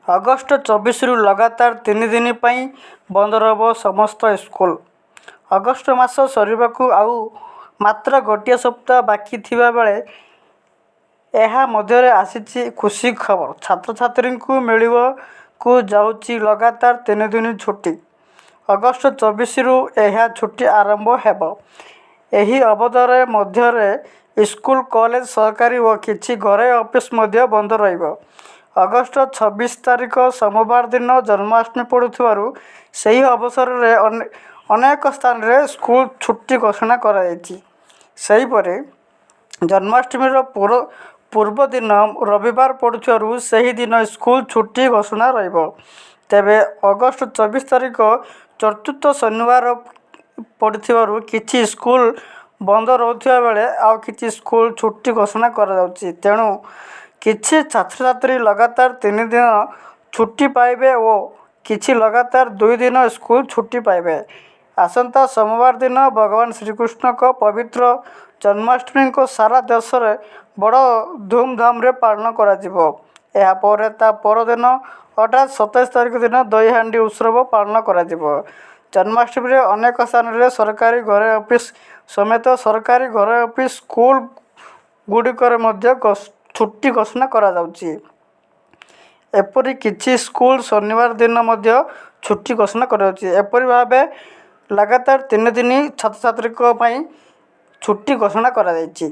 August 24ରୁ ଲଗାତାର 3 ଦିନ ପାଇଁ ବନ୍ଦ ରହିବ ସମସ୍ତ ସ୍କୁଲ। ଅଗଷ୍ଟ ମାସ ସରିବାକୁ ଆଉ ମାତ୍ର ଗୋଟିଏ ସପ୍ତାହ ବାକି ଥିବା ବେଳେ ଏହା ମଧ୍ୟରେ ଆସିଛି ଖୁସି ଖବର। ଛାତ୍ରଛାତ୍ରୀଙ୍କୁ ମିଳିବାକୁ ଯାଉଛି ଲଗାତାର 3 ଦିନ ଛୁଟି। ଅଗଷ୍ଟ 24ରୁ ଏହି ଛୁଟି ଆରମ୍ଭ ହେବ। ଏହି ଅବଧି ମଧ୍ୟରେ ସ୍କୁଲ, କଲେଜ, ସରକାରୀ ଓ କିଛି ଘରୋଇ ଅଫିସ ମଧ୍ୟ ବନ୍ଦ ରହିବ। ଅଗଷ୍ଟ 26 ତାରିଖ ସୋମବାର ଦିନ ଜନ୍ମାଷ୍ଟମୀ ପଡ଼ୁଥିବାରୁ ସେହି ଅବସରରେ ଅନେକ ସ୍ଥାନରେ ସ୍କୁଲ ଛୁଟି ଘୋଷଣା କରାଯାଇଛି। ସେହିପରି ଜନ୍ମାଷ୍ଟମୀର ପୂର୍ବଦିନ ରବିବାର ପଡ଼ୁଥିବାରୁ ସେହି ଦିନ ସ୍କୁଲ ଛୁଟି ଘୋଷଣା ରହିବ। ତେବେ ଅଗଷ୍ଟ 24 ତାରିଖ ଚତୁର୍ଥ ଶନିବାର ପଡ଼ିଥିବାରୁ କିଛି ସ୍କୁଲ ବନ୍ଦ ରହୁଥିବା ବେଳେ ଆଉ କିଛି ସ୍କୁଲ ଛୁଟି ଘୋଷଣା କରାଯାଉଛି। ତେଣୁ କିଛି ଛାତ୍ରଛାତ୍ରୀ ଲଗାତାର 3 ଦିନ ଛୁଟି ପାଇବେ ଓ କିଛି ଲଗାତାର 2 ଦିନ ସ୍କୁଲ ଛୁଟି ପାଇବେ। ଆସନ୍ତା ସୋମବାର ଦିନ ଭଗବାନ ଶ୍ରୀକୃଷ୍ଣଙ୍କ ପବିତ୍ର ଜନ୍ମାଷ୍ଟମୀକୁ ସାରା ଦେଶରେ ବଡ଼ ଧୁମଧାମରେ ପାଳନ କରାଯିବ। ଏହାପରେ ତା ପରଦିନ ଅର୍ଥାତ୍ 27 ତାରିଖ ଦିନ ଦହିହାଣ୍ଡି ଉତ୍ସବ ପାଳନ କରାଯିବ। ଜନ୍ମାଷ୍ଟମୀରେ ଅନେକ ସ୍ଥାନରେ ସରକାରୀ, ଘରୋଇ ଅଫିସ ସମେତ ସରକାରୀ, ଘରୋଇ ଅଫିସ, ସ୍କୁଲ ଗୁଡ଼ିକରେ ମଧ୍ୟ ଛୁଟି ଘୋଷଣା କରାଯାଉଛି। ଏପରି କିଛି ସ୍କୁଲ ଶନିବାର ଦିନ ମଧ୍ୟ ଛୁଟି ଘୋଷଣା କରାଯାଉଛି। ଏପରି ଭାବେ ଲଗାତାର 3 ଦିନ ଛାତ୍ରଛାତ୍ରୀଙ୍କ ପାଇଁ ଛୁଟି ଘୋଷଣା କରାଯାଇଛି।